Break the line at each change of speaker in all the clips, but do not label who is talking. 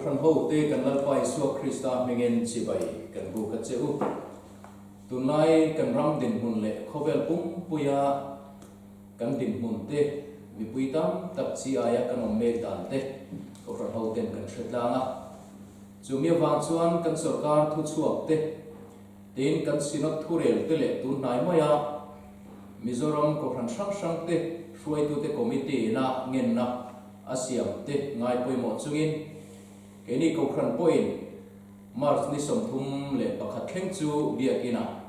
Kohhran hote kan Lalpa Isua Krista hmingin chibai kan buk a che u. Tunlai kan ram dinhmun leh khawvel pumpuia kan dinhmun te, mipui tam tak chi aia kan awm mek dan te Kohhran hoten kan hre tlang a. Chumi avang chuan kan sorkar thuchhuak te, Tin, kan Synod thurel te leh tunhnai maia Mizoram Kohhran hrang hrang te hruaitute committee ina ngenna a siam te ngai pawimawh chungin keini Kohhran pawhin March ni 31 thleng chu Biakinah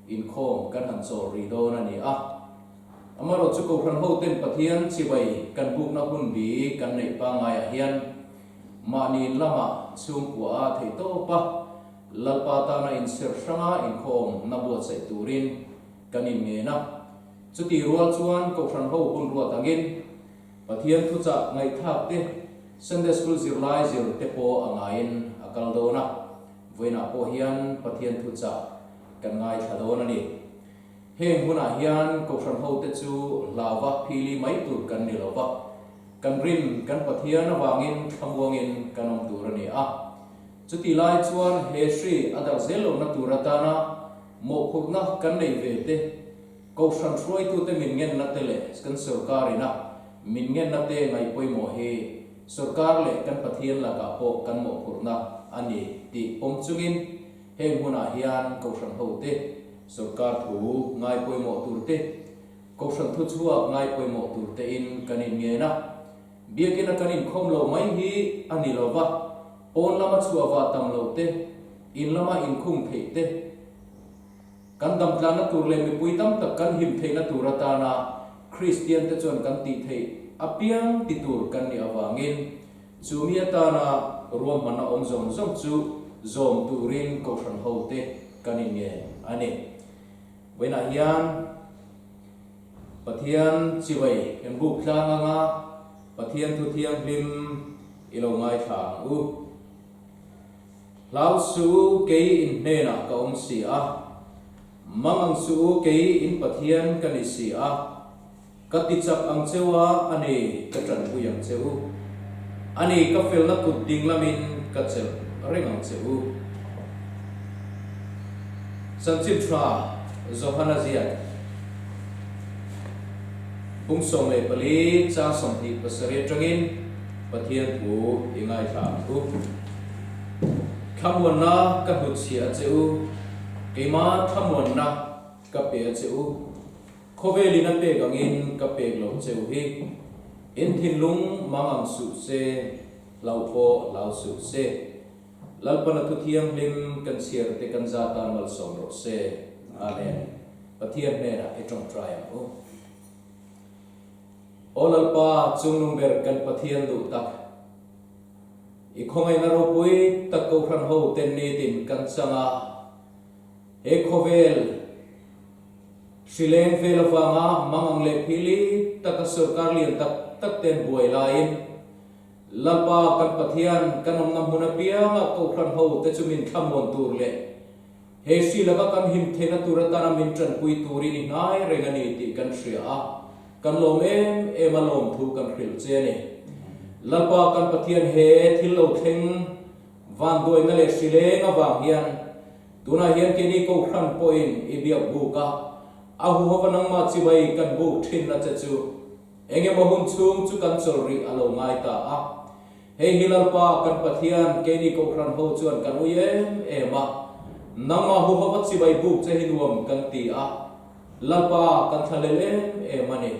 inkhawm kan han chawl rih dawn a ni a. Amaherawhchu Kohhran hoten Pathian chibai kan bukna hun bi kan neih pangaiah hian mahni in lamah chhungkua a theihtawp a, Lalpa tana inserh hranga inkhawm na buatsaih turin kan inngen a. Chutih rual chuan Kohhran ho hun ruat angin Pathian thuchah ngaihthlak te, Sunday School zirlai zir te pawh a ngaiin a kal dawn a. Vawiinah pawh hian Pathian thuchah kan ngaithla dawn a ni. Heng hunah hian Kohhran hote chu hlauva phili mai tur kan ni lo va, kan rin kan Pathian avangin thlamuangin kan awm tur a ni a. Chutih lai chuan he hri a darh zel lohna tur atana mawhphurhna kan neih ve te, Kohhran hruaitute min ngenna te leh kan sorkar ina min ngenna te ngaih pawimawh hi sorkar leh kan Pathian lakah pawh kan mawhphurhna a ni tih pawm chungin heng hmunah hian Kohhran hote sorkar thu ngai pawimawh tur te, Kohhran thuchhuak ngai pawimawh tur tein kan inngen a. Biakina kan inkhawm lo mai hi a ni lo va, pawn lama chhuah vah tam lo te, in lama inkhung theih te, kan damtlanna tur leh mipui tam tak kan him theihna tur atana Kristian te chuan kan tih theih apiang ti tur kan nih avangin chu mi atana ruahmanna awm zawng zawng chu zawm turin Kohhran hote kan inngen a ni. Vawiinah hian. Pathian chibai kan buk tlang anga Pathian thu thianghlim i lo ngaithla ang u. Hlau suh u kei in hnenah ka awm si a, mang ang suh u kei in Pathian ka ni si a, ka ti chak ang cheu a, a ni ka tanpui ang che u. A ni ka felna kut ding lamin ka chelh reng ang che u. Chanchin tha Johana ziak Bung 14 chang 27 atangin Pathian thu i ngaithla ang u. Thlamuanna ka hnutchhiah a che u, keima thlamuanna ka pe a che u. Khawvelin a pek angin ka pek loh che u hi. In thinlung mang ang suh se, hlauh pawh hlau suh se. Lalpana thu thianghlim kan chhiar te kan za tan malsawm rawh se. Amen. Pathian hnenah i tawngtai ang u. Aw Lalpa, chungnung ber kan Pathian duh tak, i khawngaihna ropui tak Kohhran ho ten nitin kan chang a, he khawvel hrileng vel avanga mangang leh phili taka sorkar lian tak tak ten buai laiin, Lalpa kan Pathian kan awmna hmun apianga Kohhran ho te chu min thlamuan tur leh he hri laka kan him theihna tur atana min tanpui turin i hnai reng a ni tih kan hria a, kan lawm em em a lawmthu kan hrilh che a ni. Lalpa kan Pathian he thil lo thleng vanduaina leh hri leng avang hian tunah hian keini Kohhran pawhin i biak buk a, a huhova nangmah chibai kan buk thinna che chu Engemaw hun chhung chu kan chawl rih a lo ngai ta a. Hei hi Lalpa kan Pathian keini Kohhran ho chuan kan ui em em a. Nangmah huhova chibai buk che hi nuam kan ti a. Lalpa kan thlalel em em a ni.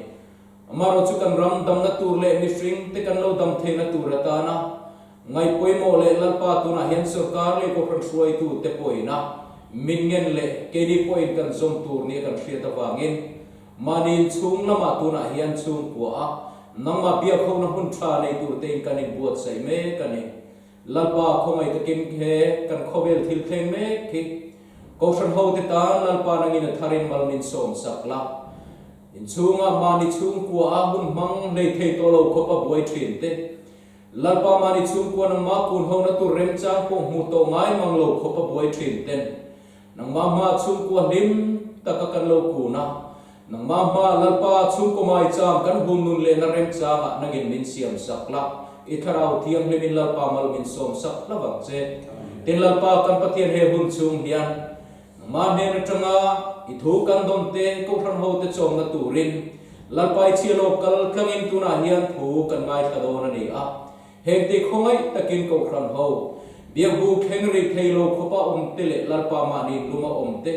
Amaherawh chu kan ram damna tur leh mihring te kan lo dam theihna tur atana ngaihpawimawh leh Lalpa tunah hian sorkar leh Kohhran hruaitu te pawhin a min ngen leh keini pawhin kan zawm tur nia kan hriat avangin Mahni inchhung lamah tunah hian chhungkua a, nangmah biak hona hun tha nei tur tein kan inbuatsaih mek a ni. Lalpa khawngaih takin he kan khawvel thil thleng mek hi Kohhran hote tan Lalpa nangin a tharin mal min sawm sak la. Inchhungah mahni chhungkua a hun hmang hlei thei tawh lo khawp a buai thin te, Lalpa mahni chhungkua nangmah kun hona tur remchang pawh hmu tawh ngai mang lo khawp a buai thin ten, Nangmah hma chhungkua hlim taka kan lo kun a, nangmah hma Lalpa chhungkaw maichang kan hun nun lehna remchangah nangin min siam sak la, I Thlarau Thianghlimin Lalpa mal min sawm sak hlauh ang che. Tin Lalpa kan Pathian he hun chhung hian nangmah hnen atanga i thu kan dawn te Kohhran ho te chawmna turin Lalpa i chhia lawk kal tlangin tunah hian thu kan ngaithla dawn a ni a. Heng te khawngaih takin Kohhran ho, Biakbu thleng rih thei lo khawpa awm te leh Lalpa mahni luma awm te,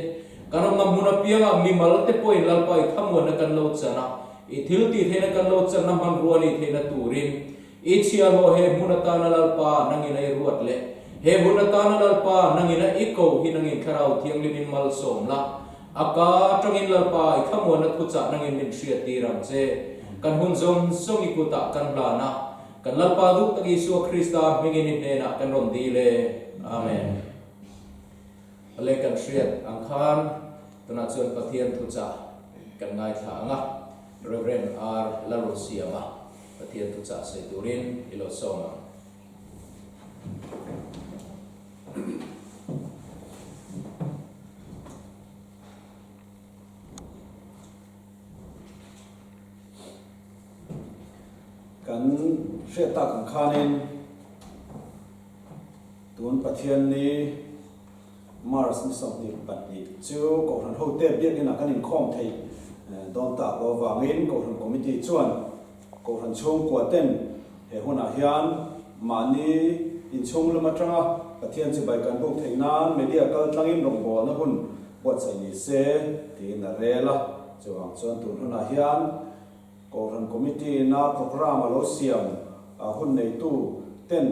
kan awmna hmun apiangah mimal te pawhin Lalpa i thlamuanna kan lo chan a, i thil tih theihna kan lo channa hmanrua nih theihna turin i chhiahhlawh he hmun atana Lalpa nangin a i ruat leh he hun atana Lalpa nangin a i ko hi nangin Thlarau Thianghlimin malsawm la, a ka atangin Lalpa i thlamuanna thuchah nangin min hriattir ang che. Kan hun zawng zawng i kutah kan hlan a, Kan Lalpa duh tak Isua Krista hmingin i hnenah kan rawn dil e. Amen. Awle kan hriat ang khan tunah chuan Pathian thuchah kan ngaithla ang a, Rev. R. Lalrunsiama Pathian thuchah sawi turin i lo sawm ang.
Kan hriat tak ang khanin tun Pathianni March ni 22 chu Kohhran hote biakinah kan inkhawm thei dawn tak lo avangin Kohhran Committee chuan Kohhran chhungkua ten he hunah hian mahni inchhung lam atanga Pathian chibai kan buk theih nan media kal tlangin rawngbawlna hun buatsaih ni se tiin a rel a. Chuvang chuan tun hunah hian Kohhran Committee ina programme a lo siam a hun neitu ten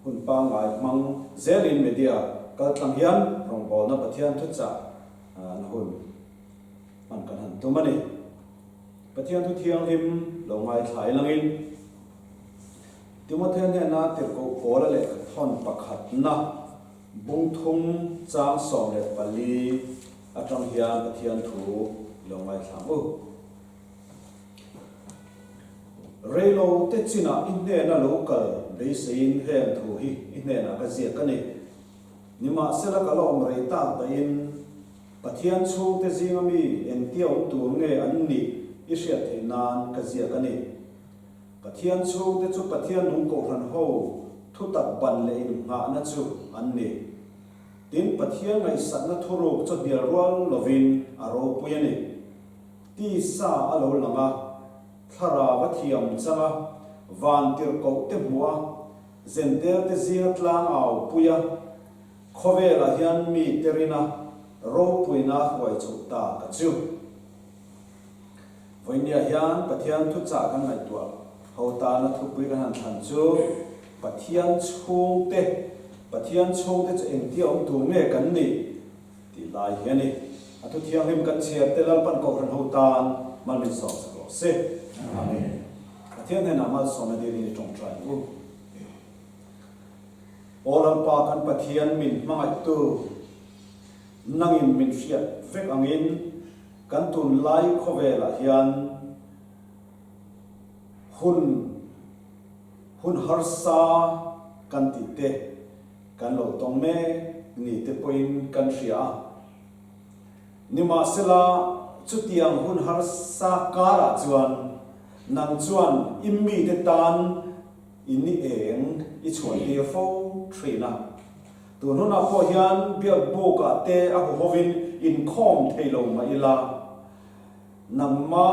hun pangngai hmang zelin media kaltlang hian rawngbawlna Pathian thuchah an hun hman kan han tum a ni. Pathian thu thianghlim lo ngaithla i langin Timothea hnena tirhkoh Paula lehkha thawn pakhatna bung thum chang 14 atang hian Pathian thu i lo ngaithla ang u. Reilo te chinah i hnena lo kal beiseiin heng thu hi i hnenah ka ziak a ni. Nimahsela ka la awm rei tak dahin Pathian chhungte zinga mi engtia awm tur nge an nih i hriat theih nan ka ziak a ni. Pathian chhungte chu Pathian nung kohhran ho thutak ban leh innghahna chu an ni. Tin, Pathian ngaihsakna thuruk chu hnial rual lovin a ropui a ni. Tisa a lo lang a, thlarau a thiam chang a, van tirhkoh te hmuh a, zentel te zinga tlang au pui a, khawvelah hian mi te rina ropuina huai chhoh ta ka chu. Vawinia hian Pathian thuchah kan ngaihtuah ho tana thupui kan han thlan chu Pathian chhungte, Pathian chhungte chu engtia awm tur nge kan nih? Tih lai hi a ni. A thu thianghlim kan chhiar te Lalpan Kohhran ho tan mal min sawm sak rawh se. Amen. Pathian hnenah malsawmna dilin i tawngtai ang u. Aw Lalpa kan Pathian min hmangaihtu, nangin min hriat vek angin kan tunlai khawvelah hian hun hun harsa kan tih te, Kan lo tawng mek ni te pawhin kan hria a. Nimahsela, chutiang hun harsa karah chuan nang chuan i mite tan i ni eng i chhuantir fo thin a. Tun hunah pawh hian biakbukah te a huhovin inkhawm thei lo mah ila, Nangma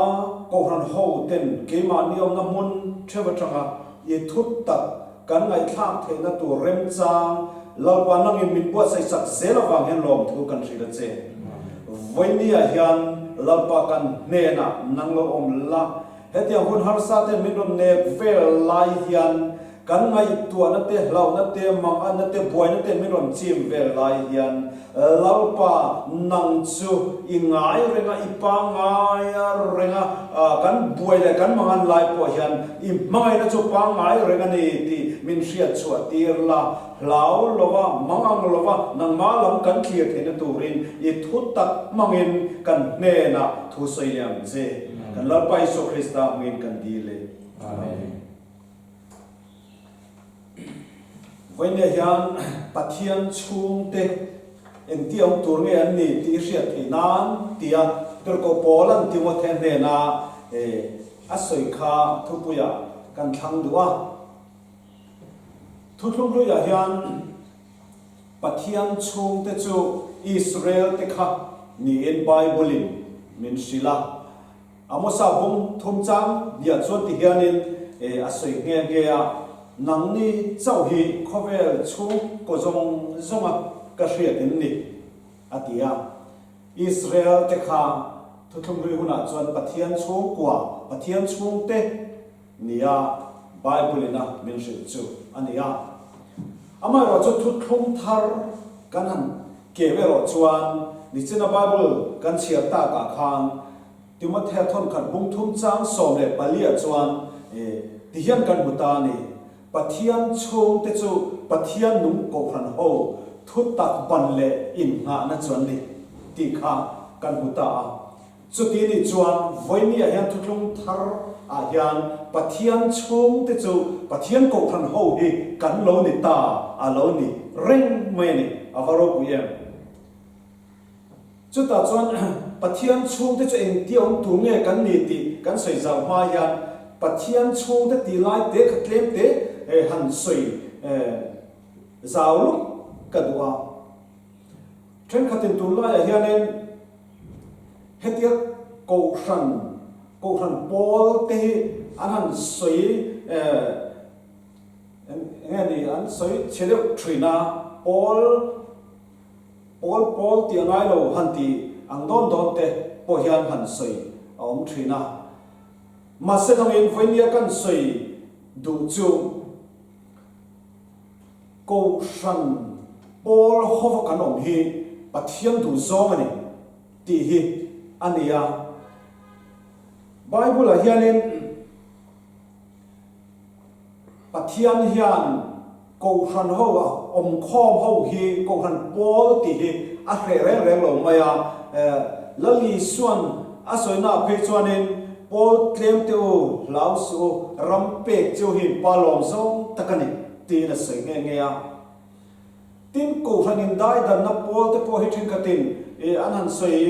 Kohhran ho ten keimahni awmna hmun theuh atanga i thut tak kan ngaihthlak theihna tur remchang Lalpa nangin min buatsaih sak zel avang hian lawmthu kan hrilh a che. Vawinia hian Lalpa kan hnenah nang lo awm la, hetiang hun harsa ten min rawn nek vel lai hian Kan ngaihtuahna te, hlauhna te, manganna te, buaina te min rawn chim vel lai hian Lalpa nang chu i ngai reng a, i pangngai reng a, kan buai leh kan mangan lai pawh hian i hmangaihna chu pangngai reng a ni tih min hriat chhuah tir la, hlau lova, mangang lova nangmah lam kan thlir theihna turin i thu tak hmangin kan hnenah thu sawi leh ang che. Kan Lalpa Isua Krista hmangin kan dil e. Amen. Vawinia hian Pathian chhungte engti awm tur nge an ni tih i hriat theih nan tia Tirhkoh Paula'n Timothea hnena a sawi kha thupuiah kan thlang duh a. Thuthlung hluiah hian Pathian chhungte chu Israel-te kha niin Bible-in min hrilh a. Amosa bung thum chang hniah chuan ti hianin a sawi nghe nghe a, Nangni chauh hi khawvel chhungkaw zawng zawnga ka hriat in ni, a ti a. Israel-te kha thuthlung hlui hunah chuan Pathian chhungkua, Pathian chhungte nia Bible-in a min hrilh chu a ni a. Amaherawhchu thuthlung thar kan han keu erawh chuan nichina Bible kan chhiar takah khan Timothea thawnkhat bung thum chang 14 ah chuan ti hian kan hmu ta a ni, Pathian chhungte chu Pathian nung kohhran ho thu tak ban leh innghahna chu an ni tih kha kan hmu ta a. Chuti nih chuan vawinia hian thuthlung thar ah hian Pathian chhungte chu Pathian kohhran ho hi kan lo ni ta a lo ni reng mai a ni, a va ropui em? Chutah chuan Pathian chhungte chu engtia awm tur nge kan ni tih kan sawi zau hma hian Pathian chhungte tih lai te kha tlem te han sawi zau lawk ka duh a. Thenkhatin tunlaiah hianin hetia kohhran kohhran pawl te hi an han sawi eng nge ni an sawi chhe deuh thin a, pawl Pawl pawl tih a ngai lo han ti ang dawn dawn te pawh hian han sawi a awm thin a. Mahse dangin vawinia kan sawi duh chu Kohhran pawl hova kan awm hi Pathian duh zawng a ni tih hi a ni a. Bible ah hianin Pathian hian Kohhran ho a awmkhawm ho hi Kohhran pawl tih hi a hreh reng reng lo mai a. Lal Isuan a sawina phei chuanin pawl tlem te u, hlau suh u, ram pek chu hi pa lawm zawng tak a ni tiin a sawi nghe nghe a. Tin, Kohhran indaidanna pawl te pawh hi thenkhatin an han sawi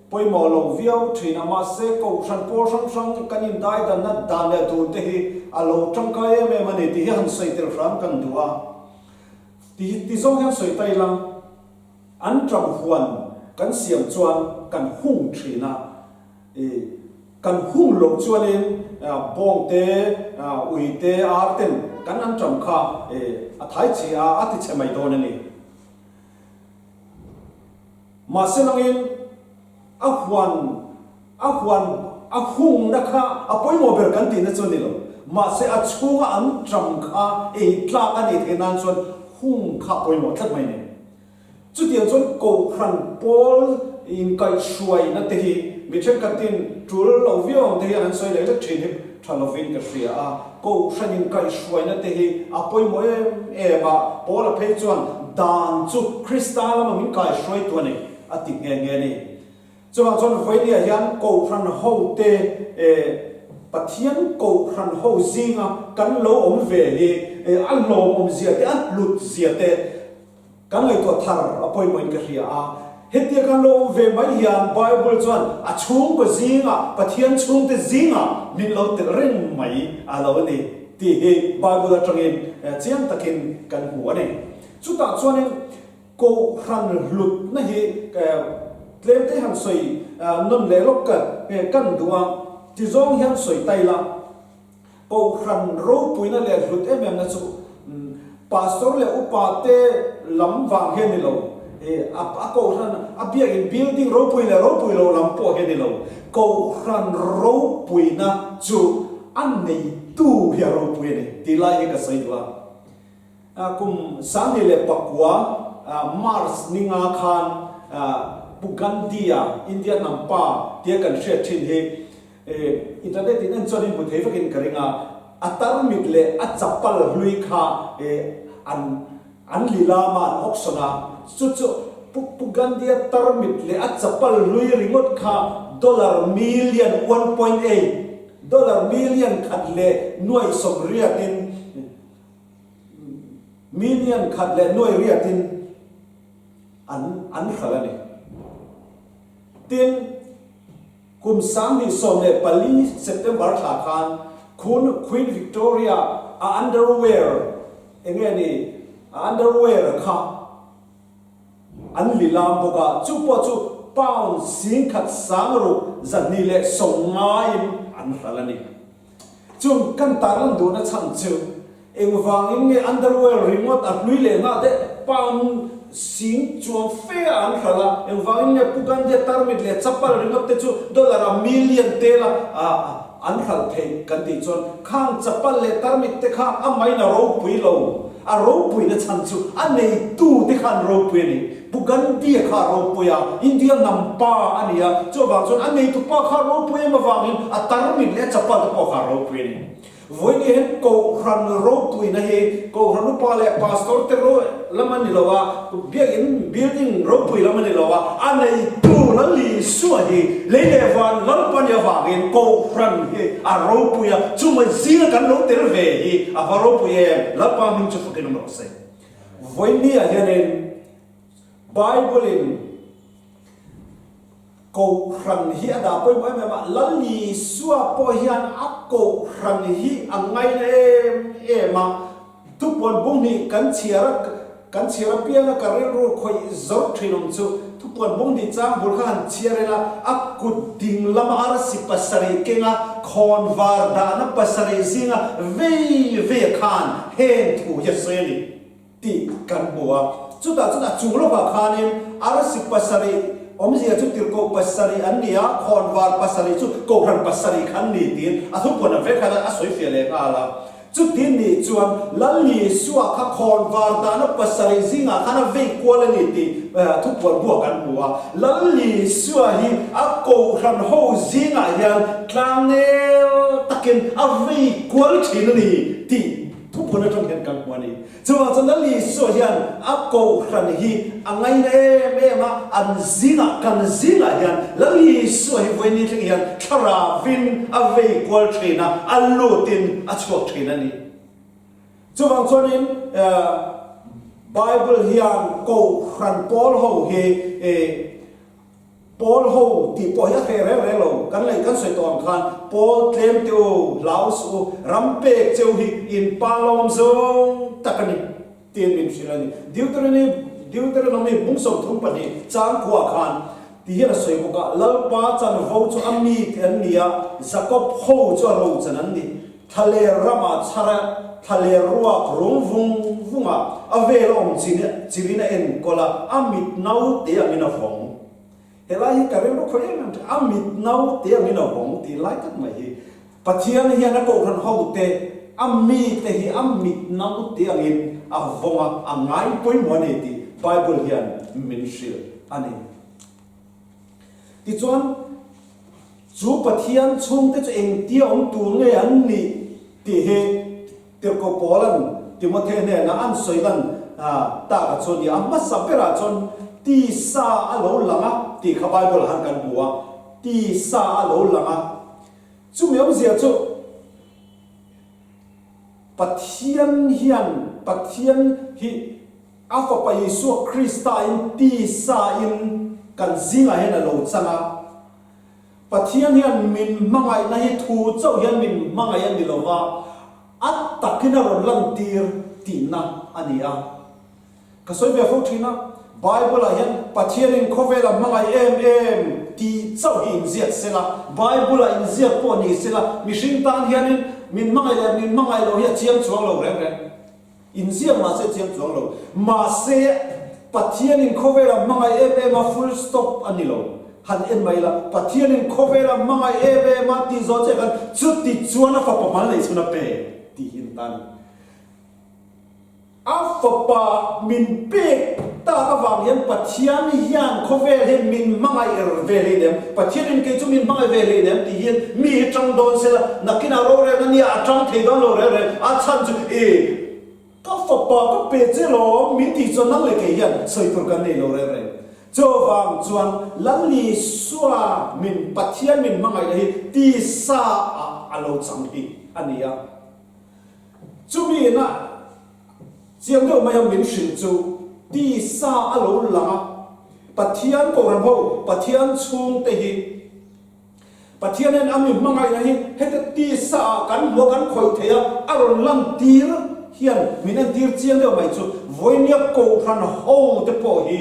Pawimawh lo viau thin a, mahse Kohhran pawl hrang hrang kan indaidanna dan leh dun te hi a lo tangkai em em a ni tih hi han sawi tel hram kan duh a. Ti ti zawng hian sawi ta ila, an ṭam huan kan siam chuan kan hung thin a, i kan hung loh chuanin bawng te, ui te, ar ten kan an ṭam kha a thai chhe a, a ti chhe mai dawn a ni. Mahse langin a huan a huan a hungna kha a pawimawh ber kan tihna chu a ni lo. Mahse a chhunga an ṭam kha ei tlak a nih theih nan chuan hung kha a pawimawh tlat mai a ni. Chutiang chuan Kohhran pawl inkaihhruaina te hi mi thenkhatin ṭul lo viau ang te hian an sawi leh lek ṭhin hi ṭha lovin ka hria a. Kohhran inkaihhruaina te hi a pawimawh em em a, Paula phei chuan dan chu Krista lama min kaihhruaitu a ni a ti nghe nghe a ni. Chuvang chuan vawinia hian Kohhran hote Pathian Kohhran ho zinga kan lo awm ve hi a lawmawm zia te, a hlut zia te, Kan ngaihtuah thar a pawimawhin ka hria a, hetia kan lo awm ve mai hian Bible chuan a chhungkaw zingah, Pathian chhungte zingah min lo telh reng mai a lo ni tih hi Bible atangin chiang takin kan hmu a ni. Chutah chuanin Kohhran hlutna hi tlemte han sawi nawn leh lawk kan duh a, tizawng hian sawi ta ila. Kohhran ropuina leh hlut em emna chu Pastor leh upa te lam vang hi a ni lo, a kohhran a biakin building ropui leh ropui lo lam pawh hi a ni lo, kohhran ropuina chu a neitu hi a ropui a ni tih lai hi ka sawi duh a. Kum 2009 March ni nga khan Pu Gandhi-a India hnam pa tia kan hriat thin hi Internet in en chuan in hmu thei vekin ka ring a, a tarmit leh a chapal hlui kha an an lilam a, an auction a, chu chu Pu Pu Gandhi-a tarmit leh a chapal hlui ringawt kha dollar million 1.8, dollar million khat leh nuai sawmriatin, million khat leh nuai riatin an an hralh a ni. Tin. Kum 2014 September thla khan Khun Queen Victoria a underwear Enge ni underwear kha an lilam bawk a, chu pawh chu pound 10,000 sangruk 290in an hralh a ni. Chung kan tarlan duhna chhan chu engvangin nge underwear ringawt a hlui leh nghal te pound sing chuang fe a an hralh a, engvangin nge Pu Gandhi-a tarmit leh chapal ringawt te chu dollar a million tel a an hralh theih kan tih chuan khang chapal leh tarmit te kha a main a ropui lo, a ropuina chhan chu a neitu te kha an ropui a ni. Pu Gandhi-a kha a ropui a, India hnam pa a ni a, chuvang chuan a neitu pa kha a ropui em avangin a tarmit leh a chapal te pawh kha a ropui a ni. Vawiin hian Kohhran ropuina hi Kohhran upa leh Pastor te ro lam a ni lo a, Biakinn building ropui lam a ni lo a, a neitu Lal Isua hi lei leh van Lalpa ni avangin Kohhran hi a ropui a, chumai zinga kan lo tel ve hi a va ropui em, Lalpa hming chu fakin awm rawh se. Vawinia hianin Bible-in Kohhran hi a dah pawimawh em em a, Lal Isua pawh hian a Kohhran hi a ngaina em em a. Thupuan bung hnih kan chhiar a, kan chhiar apianga ka rilru khawih zawrh thin awm chu Thupuan bung hnih chang bul kha han chhiar ila, a kut ding lama arsi pasarih kenga khawnvar dahna pasarih zinga vei vei a khan heng thu hi a sawi a ni. Tih kan hmu a. Chutah chuan a chung lawkah khanin arsi pasarih awmzia chu tirhkoh pasarih an ni a, khawnvar pasarih chu kohhran pasarih kha an ni tiin a thupuan ang vek khan a sawi fiah leh nghal a. Chutin nih chuan Lal Isua kha khawnvar dahna pasarih zingah khan a vei kual a ni tih thupuan buah kan hmu a. Lal Isua hi a kohhran ho zingah hian tlangnel takin a vei kual thin a ni tih thupuan atang hian kan hmu a ni. Chuvang chuan Lal Isua hian a kohhran hi a ngaina em em a, an zingah, kan zingah hian Lal Isua hi vawiin thleng hian thlarauin a vei kual thin a, a lutin a chhuak thin a ni. Chuvang chuanin Bible hian kohhran pawl ho hi Pawl ho tih pawh hi a hreh reng reng lo. Kan lei kan sawi tawh ang khan pawl tlem te u, hlau suh u, ram pek cheu hi in pa lawm zawng tak a ni tiin min hrilh a ni. Deuteronomy Deuteronomy bung 32 chang khuaah khan ti hian a sawi bawk a, Lalpa chanvo chu a mi te an ni a, Jakob ho chu a rochan an ni. Thlaler ramah chhar a, thlaler ruak rung vung vung a, a vel a awm chin chilin a enkawl a, a mit naute angin a vawng. Helai hi ka rilru khawih em em thin, a mit naute angin a vawng tih lai tak mai hi. Pathian hian a kohhran hote, a mite hi a mit naute angin a vawng a, a ngai pawimawh a ni tih Bible hian min hrilh a ni. Tichuan, Chu Pathian chhungte chu engtia awm tur nge an nih tih hi Tirhkoh Paula'n Timothe hnenah an sawi lan tak a chu a ni. A hmasa berah chuan tisa a lo lang a tih kha Bible-ah khan kan hmu a, tisa a lo lang a. Chumi awmzia chu Pathian hian Pathian hi A Fapa Isua Krista-in tisa-in kan zingah hian a lo chang a. Pathian hian min hmangaihna hi thu chauh hian min hmangaih a ni lo va, a takin a rawn lantir tihna a ni a. Ka sawi ve fo thin a, Bible-ah hian Pathianin khawvel a hmangaih em em tih chauh hi inziak sela, Bible-ah inziak pawh ni sela, mihring tan hianin min hmangaih leh min hmangaih loh hi a chiang chuang lo reng reng. Inziak mahse chiang chuang lo. Mahse, Pathianin khawvela hmangaih em em a full stop a ni lo. Han en mai la, Pathianin khawvela hmangaih em em a tih zawh chiah khan chuti chuan a fapa hmal neih chhun a pe tih hi an tan. A fapa min pek tak avang hian Pathian hian khawvel hi min hmangaih ve hlei nem, Pathianin kei chu min hmangaih ve hlei nem tih hian mi hi tang dawn sela, nakinah rorelna nia a tang thei dawn lo reng reng, a chhan chu e ka fapa ka pe che lawm min tih chuan nang leh kei hian sawi tur kan nei lo reng reng. Chuvang chuan Lal Isua min Pathian min hmangaihna hi tisa ah a lo chang hi a ni a. Chumi inah Chiang deuh maia min hrilh chu tisa a lo lang a, Pathian Kohhran ho, Pathian chhungte hi Pathian hian a mi hmangaihna hi heta tisa ah kan hmu a, kan khawih thei a, a rawn lantir hian min entir chiang deuh mai chu vawinia kohhran ho te pawh hi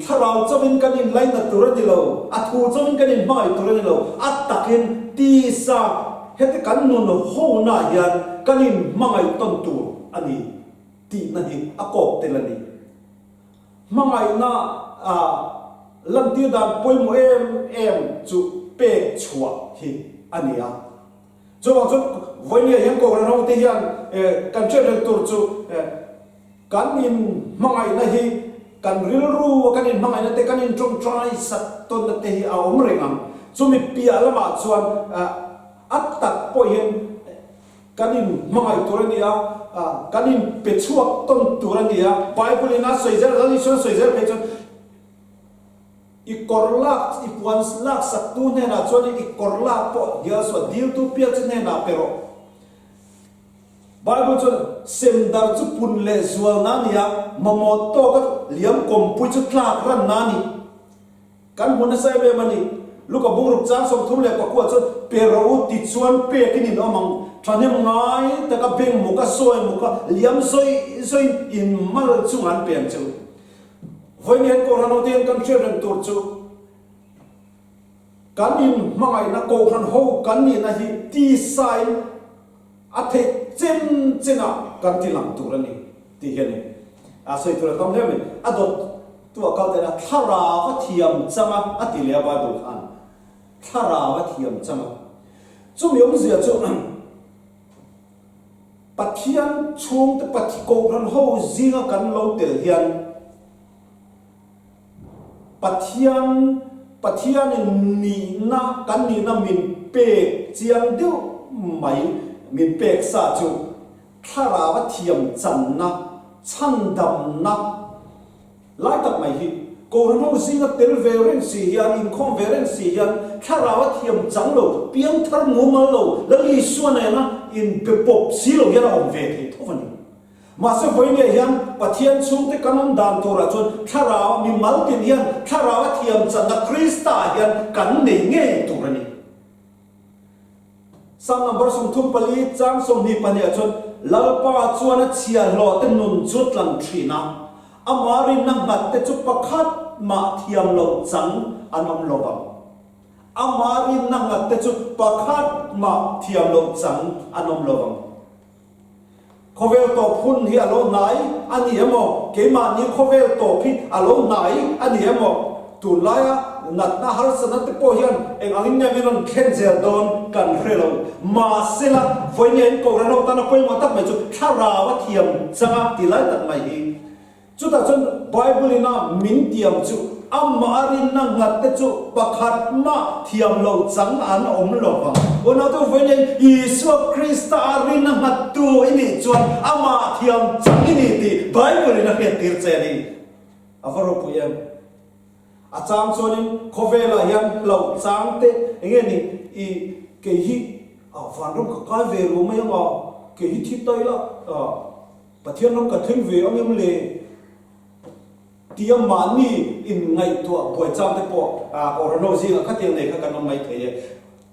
thlarau chauhin kan inlainat tur a ni lo, a thu chauhin kan inhmangaih tur a ni lo, a takin tisa heti kan nun hona hian kan inhmangaih tawn tur a ni tihna hi a kawk tel a ni. Hmangaihna lantir dan pawimawh em em chu pek chhuah hi a ni a. Chuvang chuan vawinia hian Kohhran hote hian kan hriat reng tur chu kan inhmangaihna hi kan rilru a kan inhmangaihna te kan inṭawngṭai sak tawnna te hi a awm reng ang. Chumi piah lamah chuan a tak pawhin Kan inhmangaih tur a ni a, kan inpe chhuak tawn tur a ni a. Bible-in a sawi zel, Lal Isuan a sawi zel phei chuan, I kawr lak, i puan lak saktu hnenah chuan i kawr lak pawh hial suah, diltu pial che hnenah pe rawh. Bible chuan, Semdar chu pun leh zualna a ni a, mamawh tawka liam kawmpui chu tlak ranna a ni. Kan hmu nasa em em a ni. Luka bungruk chang 34 chuan pe rawh u ti chuan pekin in awm ang. Thahnem ngai taka beng muka sawi muka liam zawi zawiin in mal chungah an pe ang che u. Vawiin hian Kohhran hote hian kan hriat reng tur chu kan in hmangaihna Kohhran ho kan nihna hi tisain A theih chen chenah kan ti lang tur a ni tih hi a ni. A sawi tur a tam hle mai. A dawt tu a kal teh a, thlarau a thiam chang a, a ti leh a Bible khan. Thlarau a thiam chang a. Chumi awmzia chu Pathian chhungte Pathi Kohhran ho zinga kan lo tel hian Pathian Pathianin nihna kan nihna min pek chiang deuh mai min pek sa chu thlarau a thiam channa, chhandamna lai tak mai hi Kohhran ho zinga tel ve reng si hian, inkhawm ve reng si hian thlarau a thiam chang lo, piangthar mumal lo, Lal Isua nena inbe pawp si lo hian a awm ve thei tho a ni. Mahse vawinia hian Pathian chhungte kan awm dan turah chuan thlarau mi mal tin hian thlarau a thiam channa Krista ah hian kan nei ngei tur a ni. Psalm number 34 chang 22 ah chuan Lalpa chuan a chhiahhlawh te nun chu tlan thin a, ama rinna nghat te chu pakhat mah thiam loh chang an awm lo vang. Ama rinna nghat te chu pakhat mah thiam loh chang an awm lo vang. Khawvel tawp hun hi a lo hnai a ni emaw, keimahni khawvel tawp hi a lo hnai a ni emaw, tunlaia natna harsatna te pawh hian eng angin nge min rawn thlen zel dawn kan hre lo. Mahsela, vawiin in Kohhran ho tana pawimawh tak mai chu thlarau a thiam chang a ti lai tak mai hi. Chutah chuan Bible-in a min tiam chu amah a rinna nghat te chu pakhat mah thiam lo chang an awm lo vang. Unaute vawiin Isua Krista a rinna nghat tu i nih chuan amah thiam chang i ni tih Bible-in a hriattir che a ni. A va ropui em? A chang chuanin khawvelah hian hlauh chang te eng nge ni i kei hi vanram ka kai ve lo mai anga kei hi thi ta ila Pathian ram ka thleng ve ang em le? Tia mahni inngaihtuah buai chang te pawh Kohhran ho zingah khatiang nei kha kan awm mai thei e.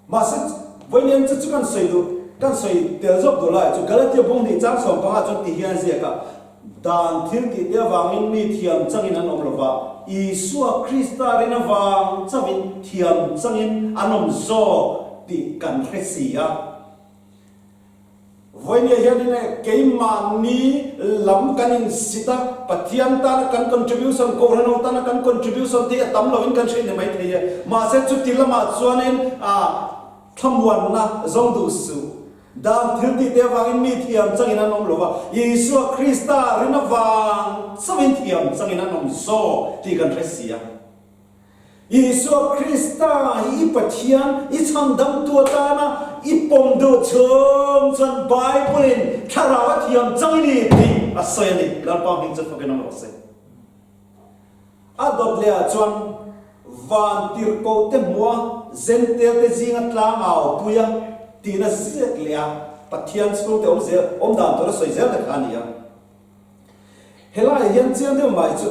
Mahse, vawiin chu chu kan sawi duh, kan sawi tel zawk duh lai chu Galatia bung hnih chang 15 chuan ti hian a ziak a, Dan thil tih te avangin mi thiam changin an awm lo va, Isua Krista rin avang chauhin thiam changin an awm zawk tih kan hre si a. Vawinia hianin e keimahni lam kan insit a, Pathian tana kan contribution, Kohhran ho tana kan contribution te hi a tam lovin kan hriat ni mai thei e. Mahse chuti lamah chuanin thlamuanna zawng duh suh. Dan thil tih te avangin mi thiam changin an awm lo va, Isua Krista rin avang chauhin thiam changin an awm zawk tih kan hre si a. Isua Krista hi i Pathian, i chhandamtu atana i pawm duh chhung chuan Bible-in thlarau a thiam chang i ni tih a sawi a ni. Lalpa hming chu fakin awm rawh se. A dawt leh ah chuan van tirhkoh te hmua Zentel te zinga tlang au puia tihna ziak leh a Pathian chhungte awm zel awm dan tur a sawi zel ta kha a ni a. Helaiah hian chiang deuh mai chu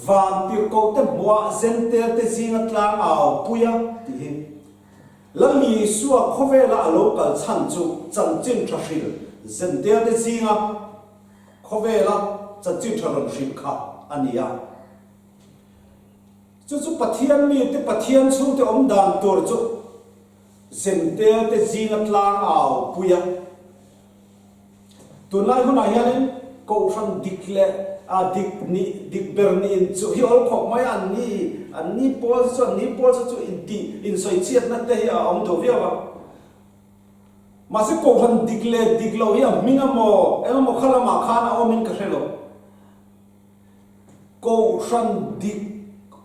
Van tirhkohte hmuah Zentelte zinga tlang au pui a, tih hi. Lal Isua khawvela a lo kal chhan chu chanchin tha hril Zentail te zinga khawvela chanchin tha rawn hrilh kha a ni a. Chu chu Pathian mite Pathian chhungte awm dan tur chu Zentail te zinga tlang au pui a. Tunlai hunah hianin Kohhran dik leh a dik nih dik ber nih in chu hi awl khawp mai a, an ni an ni pawl chu an ni pawl chu chu intih insawichhiatna te hi a awm duh viau a. Mahse Kohhran dik leh dik loh hi a hming emaw eng emaw kha lamah khan a awmin ka hre lo. Kohhran dik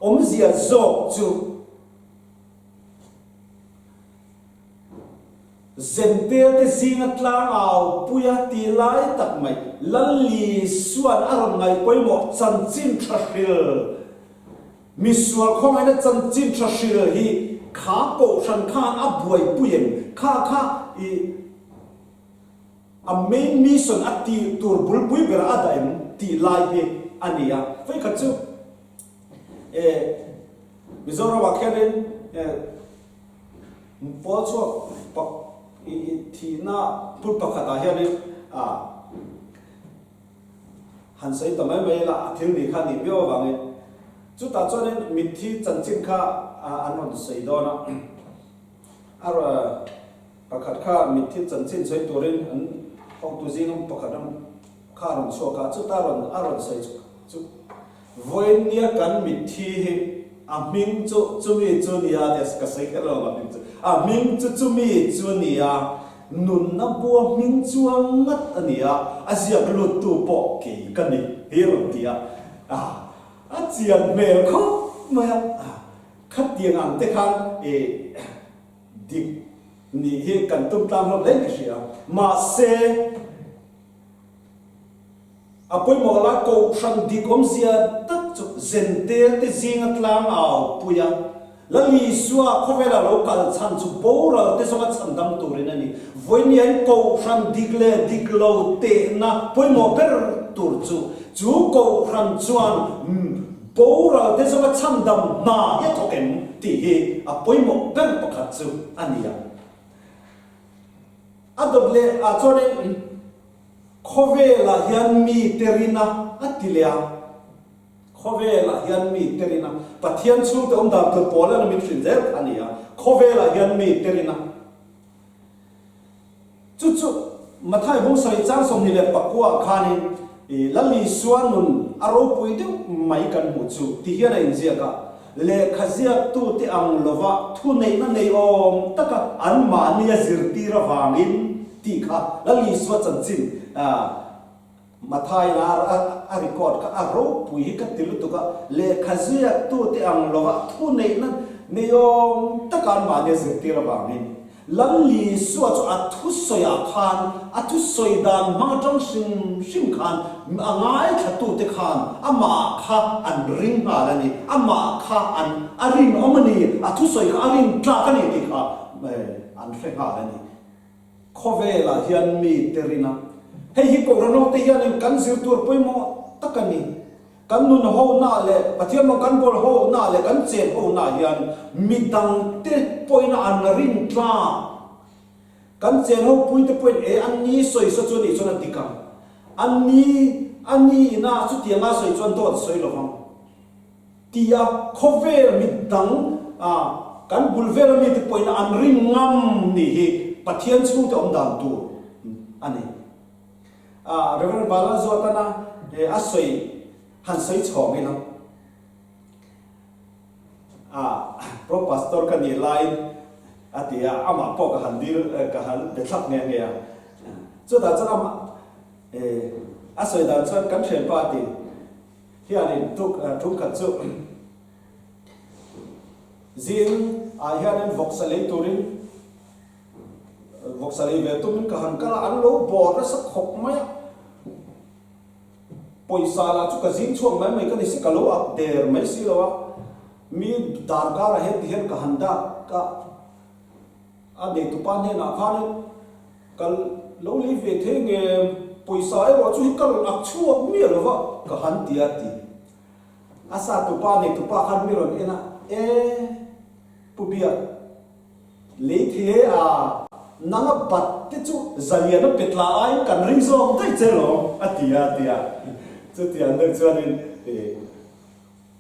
awmzia zawk chu. Zentelte zinga tlang au puia ti lai tak mai Lalli suan a rawn ngaih pawimawh chanchin tha hril, misual khawngaihna chanchin tha hril hi kha kohhran khan a buaipui em? Kha kha i a main mission a tih tur bulpui ber a dah em tih lai hi a ni a. Vawikhat chu e Mizoramah khianin e. Pawl chhuak pak i thihna hmun pakhatah hianin a han sawi ta mai mai ila a thil nih kha nih viau avangin chutah chuanin mitthi chanchin kha an rawn sawi dawn a, a pakhat kha mitthi chanchin sawi turin an hotu zinga pakhat kha a rawn chhuak a, chuta rawn a rawn sawi chu Vawinia kan mitthi hi a hming chu chumi chu nia tia ka sawi kher lo ang a hming chu a hming chu chumi chu nia nunna bua hming chuang ngat a ni a, a ziak luttu pawh kei ka ni hi a rawn ti a, a chian hmel khawp mai a, khatiang ang te khan ih dik nih hi kan tum tlang hlawm hle ka hria mahse. A pawimawh lai Kohhran dik awmzia tak chu Zentel te zinga tlang au pui a, Lal Isua khawvela lo kal chhan chu boral te zawnga chhan dam turin a ni. Vawiin Kohhran dik leh dik lo tehna pawimawh ber tur chu, chu Kohhran chuan boral te zawnga chhan dam hna hi a thawk em tih hi a pawimawh ber pakhat chu a ni a. A dawt leh ah chuanin. Khawvelah hian mi te rina a ti leh a, khawvelah hian mi te rina, Pathian chhungte awm dan tur pawl an min hrilh zel kha a ni a, khawvelah hian mi te rina. Chu chu Mathai bung sarih chang 24 ah khanin i Lal Isua nun a ropui deuh mai kan hmuh chu ti hian a inziak a, lehkha ziaktute ang lova thuneihna nei awm taka anmahni a zirtir avangin, Tih kha Lal Isua chanchin Mathai a a record kha a ropui hi ka ti lutuk a, lehkha ziaktute ang lova thuneihna neiawm taka anmahni a zirtir avangin Lal Isua chu a thusawiah khan a thusawi dan hmang atang hrim hrim khan a ngaithlatute khan amah kha an ring nghal a ni, amah kha an a rinawm a ni, a thusawi kha a rintlak a ni tih kha an hre nghal a ni. Khawvelah hian mi te rin a. Hei hi Kohhran ho te hianin kan zir tur pawimawh tak a ni. Kan nun ho na leh Pathian rawng kan bawl ho na leh kan chen ho na hian mi dang te pawhin an rin tlak. Kan chen ho pui te pawhin e an ni sawi saw chu anih chuan a dik ang. An ni a ni ina chutianga sawi chuan dawt sawi lo vang. Tia khawvel mit dang kan bul vel ami te pawhin an ring ngam nih hi Pathian chhungte awm dan tur a ni. Rev. Vanlalzuatana a sawi han sawi chhawng ila Pro Pastor ka nih laiin a ti a, amah pawh ka han dil ka han be thlap nghe nghe a. Chutah chuan amah a sawi dan chuan kan thianpa a ti. Hianin tuk ṭumkhat chu zing ah hianin vawksa lei turin vawksa lei ve tumin ka han kal a, an lo bawr nasa khawp mai a, pawisa lah chu ka zing chhuak mai mai ka ni si, ka lo ak der mai si lo a, mi darkar ah hian ti hian ka han dak a. A neitupa hnenah khanin, Ka lo lei ve thei nge, pawisa erawh chu hi ka rawn ak chhuak miah lo va, ka han ti a ti. A satupa neitupa khan mi rawn en a, E, Pu Biak, lei thei e a. Nanga bat te chu zaliana pe tla aiin kan ring zawk daih che lawm, a ti a, a ti a. Chutiang deuh chuanin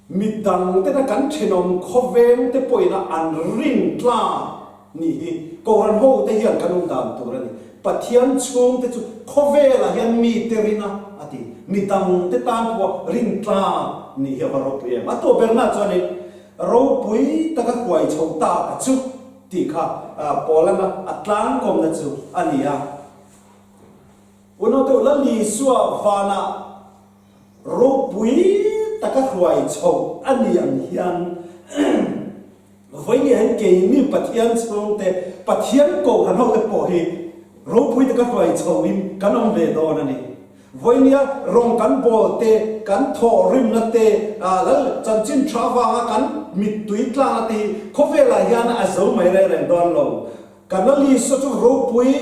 mi dang tena kan thenawm khawveng te pawhin a an rin tla nih hi Kohhran ho te hian kan awm dan tur a ni. Pathian chhung te chu khawvelah hian mi te rin a, a ti. Mi dang te tan pawha rin tla nih hi a va ropui em. A tawh berna chuanin ropui taka huai chho tak chu tih kha Paulana a tlangkawmna chu a ni a. Unaute u, Lal Isua vanah ropui taka hruai chho a ni ang hian vawiin hian keini Pathian chhungte, Pathian kohhran hote pawh hi ropui taka hruai chhoin kan awm ve dawn a ni. Vawinia rawng kan bawl te, kan thawhrimna te, Lal chanchin tha avanga kan mittui tlangna te hi khawvelah hian a zo mai reng reng dawn lo. Kan Lal Isua chu ropui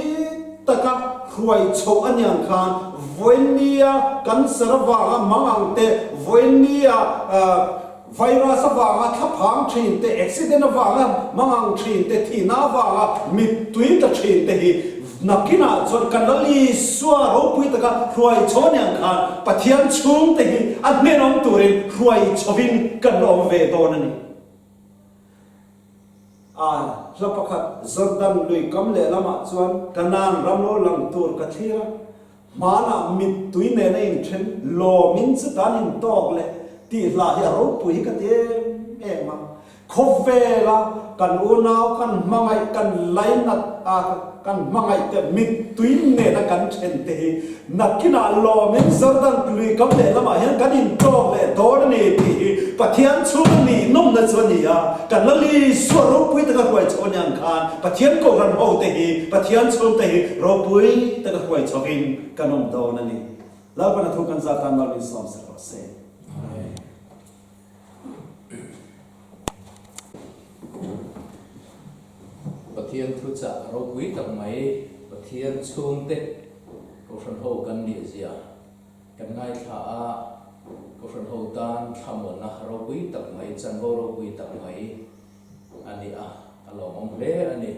taka hruai chhoh a niang khan vawinia cancer avanga mangang te, vawinia Virus avanga thlaphang thin te, accident avanga mangang thin te, thihna avanga mittui tla thin te hi nakinah chuan kan Lal Isua ropui taka hruai chho aniang khan Pathian chhungte hi a hnen awm turin hruai chhovin kan la awm ve dawn a ni. A hla pakhat Jordan lui kam lehlamah chuan Kanaan ram lo lang tur ka thlir a, Hmanah mittui nena inthen lawmin chutan intawk leh tih hla hi a ropui hi ka ti em em a. Khawvela kan unau kan hmangaih kan lainat a kan hmangaih te mittui nena kan then te hi nakinah lawmin Jordan lui kam lehlamah hian kan intawk leh dawn a ni tih hi Pathian chhunga nihnawmna chu a ni a. Kan la Isua ropui taka hruai chho aniang khan Pathian Kohhran hote hi, Pathian chhungte hi ropui taka hruai chhovin kan awm dawn a ni. Lalpan a thu kan zat tan mal min sawm sak rawh se.
Amen. Pathian thuchah ropui tak mai Pathian chhungte Kohhran ho kan nih zia Kan ngaithla a, Kohhran ho tan thlamuanna ropui tak mai, chanvo ropui tak mai a ni a, a lawmawm hle a ni.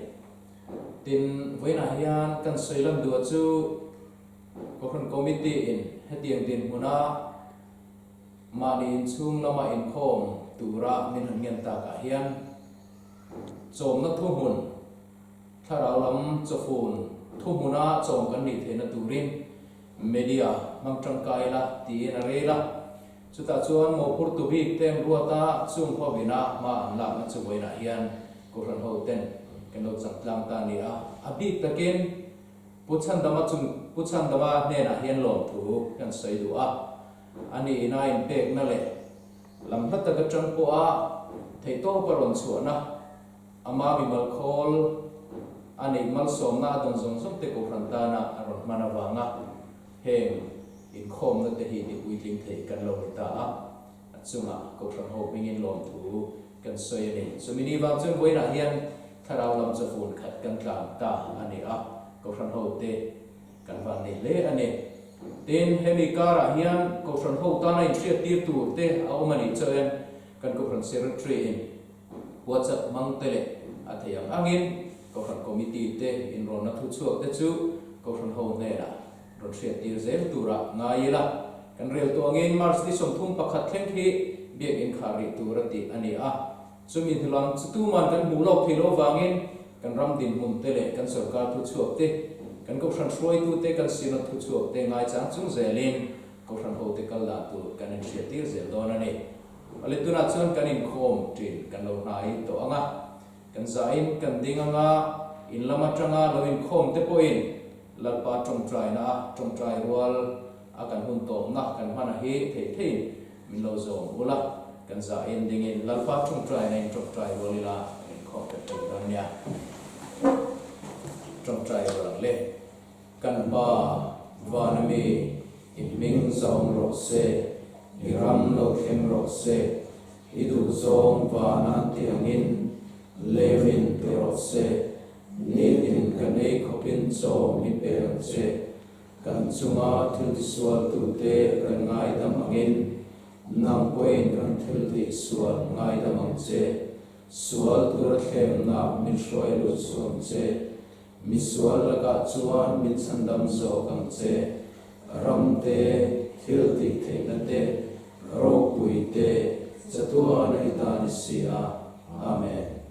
Tin, vawiinah hian kan sawi lan duh chu Kohhran Committee in hetiang dinhmuna mahni inchhung lama inkhawm tura min han ngen takah hian chawmna thuhmun, Thlarau lam chawfun thuhmuna chawm kan nih theihna turin media hmang tangkai la tiin a rel a. Chutah chuan mawhphurtu bik te an ruat a, chung hovina hma an lakna chu vawiinah hian Kohhran ho ten kan lo chang tlang ta a ni a. A bik takin Pu Chhandama chung Pu Chhandama hnenah hian lawmthu kan sawi duh a, a ni ina inpekna leh lam hla tak atang pawha theihtawpa rawn chhuahna Ama mimal khawl a neih malsawmna a dawn zawng zawng te Kohhran tana a rawn hman avanga heng inkhawmna te hi ti puitling thei kan lo ni ta a, a chungah Kohhran ho hmingin lawmthu kan sawi a ni. Chumi ni vang chuan vawiinah hian thlarau lam chawfun khat kan tlan ta a ni a, Kohhran ho te kan van nei hle a ni. Tin, hemi karah hian Kohhran ho tana inhriattir tur te a awm a nih chuan kan Kohhran Secretary in WhatsApp hmang te leh a thei ang angin Kohhran Committee te inrawnna thuchhuak te chu Kohhran ho hnenah rawn hriattir zel turah ngai ila. Kan rel tawh angin March ni 31 thleng khi Biakinn khar rih tur a tih a ni a. Chumi hnulam chu tuman kan hmuh lawk thei lo avangin kan ram dinhmun te leh kan sorkar thuchhuak te, kan Kohhran hruaitu te, kan Synod thuchhuak te ngaichang chung zelin Kohhran ho te kal dan tur kan inhriattir zel dawn a ni. Awle tunah chuan kan inkhawm ṭin kan lo hnai tawh ang a, kan zahin kan ding ang a, in lam aṭanga lo inkhawm te pawhin Lalpa ṭawngṭaina a ṭawngṭai rual a kan hun tawpna kan hman a hi theih theihin min lo zawm ula, kan zahin dingin Lalpa ṭawngṭaina in ṭawngṭai rual ila kan inkhawm ta ṭhin dawn nia. Ṭawngṭai rual ang le. Kan Pa, van a mi, i hming zahawm rawh se, i ram lo thleng rawh se, i duhzawng van an ti angin leuin ti rawh se, nitin kan ei khawpin chaw mi pe ang che, kan chunga thil tisualtute kan ngaidam angin nang pawhin kan thil tihsual ngaidam ang che, sual tura thlemna min hruai lut suam che. Misual lakah chuan min chhandam zawk ang che. Ram te, thil tih theihna te, ropui te, chatuana i ta ni si a. Amen.